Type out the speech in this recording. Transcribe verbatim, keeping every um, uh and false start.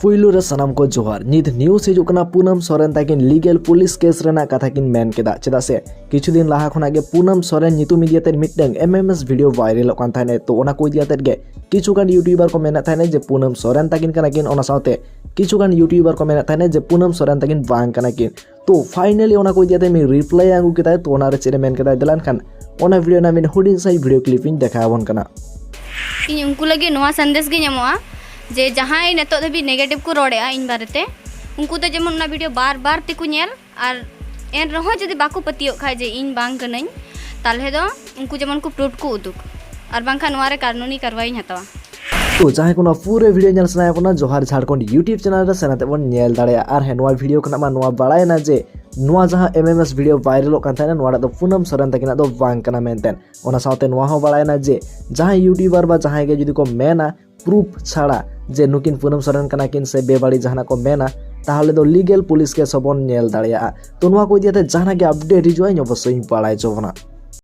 ᱯᱩᱭᱞᱩ ᱨᱮ ᱥᱟᱱᱟᱢ ᱠᱚ ᱡᱚᱦᱟᱨ᱾ ᱱᱤᱛ news ᱦᱤᱡᱩᱜ ᱠᱟᱱᱟ ᱯᱩᱱᱟᱢ ᱥᱚᱨᱮᱱ ᱛᱟᱹᱠᱤᱱ legal police case ᱨᱮᱱᱟᱜ ᱠᱟᱛᱷᱟ ᱠᱤᱱ ᱢᱮᱱ ᱠᱮᱫᱟ, ᱪᱮᱫᱟᱜ ᱥᱮ ᱠᱤᱪᱷᱩ ᱫᱤᱱ ᱞᱟᱦᱟ ᱠᱷᱚᱱᱟᱜ ᱜᱮ ᱯᱩᱱᱟᱢ ᱥᱚᱨᱮᱱ ᱧᱩᱛᱩᱢ ᱤᱫᱤ ᱠᱟᱛᱮ ᱢᱤᱫᱴᱟᱝ M M S video viralᱚᱜ ᱠᱟᱱ ᱛᱟᱦᱮᱸᱱᱟ᱾ ᱛᱚ ᱚᱱᱟ ᱠᱚ ᱤᱫᱤ ᱠᱟᱛᱮ ᱜᱮ ᱠᱤᱪᱷᱩ ᱜᱟᱱ YouTuber ᱠᱚ ᱢᱮᱱᱮᱫ ᱛᱟᱦᱮᱸᱱᱟ ᱡᱮ ᱯᱩᱱᱟᱢ ᱥᱚᱨᱮᱱ ᱛᱟᱹᱠᱤᱱ ᱠᱟᱱᱟ ᱠᱤᱱ, ᱚᱱᱟ ᱥᱟᱶᱛᱮ ᱠᱤᱪᱷᱩ ᱜᱟᱱ YouTuber ᱠᱚ ᱢᱮᱱᱮᱫ ᱛᱟᱦᱮᱸᱱᱟ ᱡᱮ ᱯᱩᱱᱟᱢ ᱥᱚᱨᱮᱱ ᱛᱟᱹᱠᱤᱱ ᱵᱟᱝ ᱠᱟᱱᱟ ᱠᱤᱱ᱾ ᱛᱚ finally ᱚᱱᱟ ᱠᱚ ᱤᱫᱤ ᱠᱟᱛᱮ ᱢᱤᱫ reply ᱟᱹᱜᱩ ᱠᱮᱫᱟᱭ᱾ ᱛᱚ ᱚᱱᱟᱨᱮ ᱪᱮᱫ ᱮ ᱢᱮᱱ ᱠᱮᱫᱟᱭ, ᱫᱮᱞᱟᱱ ᱠᱷᱟᱱ ᱚᱱᱟ video ᱨᱮᱱᱟᱜ ᱢᱤᱫ ᱦᱩᱰᱤᱧ ᱥᱟᱺᱦᱤᱡ video clip ᱤᱧ ᱫᱮᱠᱷᱟᱣ ᱟᱵᱚᱱ ᱠᱟᱱᱟ᱾ ᱤᱧ ᱩᱱᱠᱩ ᱞᱟᱹᱜᱤᱫ ᱱᱚᱣᱟ ᱥᱟᱸᱫᱮᱥ ᱜᱤᱧ ᱮᱢᱚᱜᱼᱟ ᱡᱮ ᱡᱟᱦᱟᱸᱭ ᱱᱤᱛᱚᱜ ᱫᱷᱟᱹᱵᱤᱡ negative ᱠᱚ ᱨᱚᱲᱮᱫᱼᱟ ᱤᱧ ᱵᱟᱨᱮᱛᱮ, ᱩᱱᱠᱩ ᱫᱚ ᱡᱮᱢᱚᱱ ᱚᱱᱟ video ᱵᱟᱨ ᱵᱟᱨ ᱛᱮᱠᱚ ᱧᱮᱞ, ᱟᱨ ᱮᱱ ᱨᱮᱦᱚᱸ ᱡᱩᱫᱤ ᱵᱟᱠᱚ ᱯᱟᱹᱛᱭᱟᱹᱜ ᱠᱷᱟᱡ ᱡᱮ ᱤᱧ ᱵᱟᱝ ᱠᱟᱹᱱᱟᱹᱧ, ᱛᱟᱦᱚᱞᱮ ᱫᱚ ᱩᱱᱠᱩ ᱡᱮᱢᱚᱱ ᱠᱚ proof ᱠᱚ ᱩᱫᱩᱜ, ᱟᱨ ᱵᱟᱝᱠᱷᱟᱱ ᱱᱚᱣᱟ ᱨᱮ ᱠᱟᱹᱱᱩᱱᱤ ᱠᱟᱨᱣᱟᱭᱤᱧ ᱦᱟᱛᱟᱣᱟ᱾ ᱛᱚ ᱡᱟᱦᱟᱸᱭ ᱠᱚ ᱱᱚᱣᱟ ᱯᱩᱨᱟᱹ video ᱧᱮᱞ ᱥᱟᱱᱟᱭᱮᱫ ᱵᱚᱱᱟ, ᱡᱚᱦᱟᱨ ᱡᱷᱟᱲᱠᱷᱚᱸᱰ YouTube channel ᱨᱮ ᱥᱮᱱ ᱠᱟᱛᱮ ᱵᱚᱱ ᱧᱮᱞ ᱫᱟᱲᱮᱭᱟᱜᱼᱟ᱾ ᱟᱨ ᱦᱮᱸ, ᱱᱚᱣᱟ video ᱠᱷᱚᱱᱟᱜ ᱢᱟ ᱱᱚᱣᱟ ᱵᱟᱲᱟᱭᱮᱱᱟ ᱡᱮ ᱱᱚᱣᱟ ᱡᱟᱦᱟᱸ M M S video viralᱚᱜ ᱠᱟᱱ ᱛᱟᱦᱮᱸᱱᱟ, ᱱᱚᱣᱟ ᱫᱚ ᱯᱩᱱᱟᱢ ᱥᱚᱨᱮᱱ ᱛᱟᱹᱠᱤᱱᱟᱜ ᱫᱚ ᱵᱟᱝ ᱠᱟᱱᱟ ᱢᱮᱱᱛᱮ᱾ ᱚᱱᱟ ᱥᱟᱶᱛᱮ ᱱᱚᱣᱟ ᱦᱚᱸ ᱵᱟᱲᱟᱭᱮᱱᱟ ᱡᱮ ᱡᱟᱦᱟᱸᱭ YouTuber ᱵᱟ ᱡᱟᱦᱟᱸᱭ ᱜᱮ ᱡᱩᱫᱤ ᱠᱚ ᱢᱮᱱᱟ proof ᱪᱷᱟᱲᱟ ᱡᱮ ᱱᱩᱠᱤᱱ ᱯᱩᱱᱟᱢ ᱥᱚᱨᱮᱱ ᱠᱟᱱᱟ ᱠᱤᱱ ᱥᱮ ᱵᱮᱵᱟᱹᱲᱤᱡ ᱡᱟᱦᱟᱱᱟᱜ ᱠᱚ ᱢᱮᱱᱟ, ᱛᱟᱦᱚᱞᱮ ᱫᱚ legal police case ᱦᱚᱸᱵᱚᱱ ᱧᱮᱞ ᱫᱟᱲᱮᱭᱟᱜᱼᱟ᱾ ᱛᱚ ᱱᱚᱣᱟ ᱠᱚ ᱤᱫᱤ ᱠᱟᱛᱮ ᱡᱟᱦᱟᱱᱟᱜ ᱜᱮ update ᱦᱤᱡᱩᱜᱼᱟ, ᱤᱧ ᱚᱵᱚᱥᱥᱳᱭ ᱤᱧ ᱵᱟᱲᱟᱭ ᱦᱚᱪᱚ ᱵᱚᱱᱟ᱾